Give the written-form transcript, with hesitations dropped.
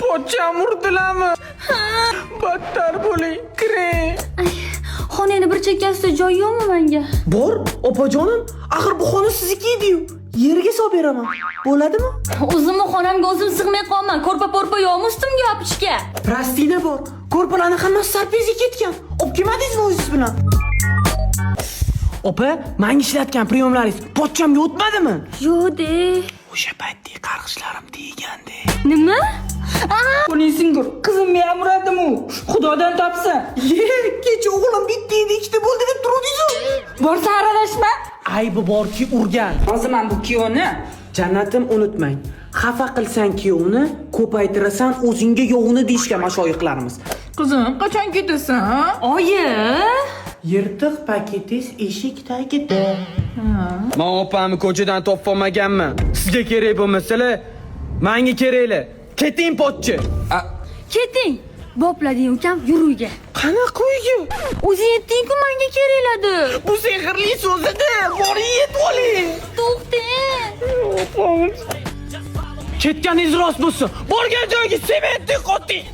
Pochcham urdilarmi? Battar bo'ling, kiring. Xonangni bir chekkasida joy yo'qmi menga? Bor, opajonim. Axir bu xona sizniki edi-yu. Yerga solib beraman. Bo'ladimi? O'zimni xonamga o'zim sig'may qolman. Ko'rpa po'rpa yo'qmi ustimga yopishga? Простыня bor. Ko'rpalarni hammasi sarpezga ketgan. Olib kelmadingizmi o'zingiz bilan? Opa, menga ishlatgan приём laringiz pochchamga o'tmadimi? Yo'q de. O'sha paytdagi qarg'ishlarim tegandi. Nima? Qo'ling singur, qizimni ham uradimi u? Xudodan topsin. Ye, kecha o'g'lim bitta edi, ikkita bo'ldi deb turuvdingiz-ku. Borsa aralashma. Aybi borki urgan. Hozir men bu kuyovni Jannatim, unutmang. Xafa qilsang kuyovni, ko'paytirasan o'zingga yovni deyishgan mashoyixlarimiz. Qizim, qachon ketasan? Oyi! Yirtiq paketingiz eshik tagida. Men opamni ko'chadan topib olmaganman. Sizga kerak bo'lmasalar, menga keraklar. Keting, pochcha. Keting. Boplading, ukam, yur uyga. Qanaqa uyga? O'zing aytding-ku menga keraklar deb. Bu sehrli so'z edi. Boring, yetib oling. To'xtang. Ketganingiz rost bo'lsin. Borgan joyga sementdek qoting.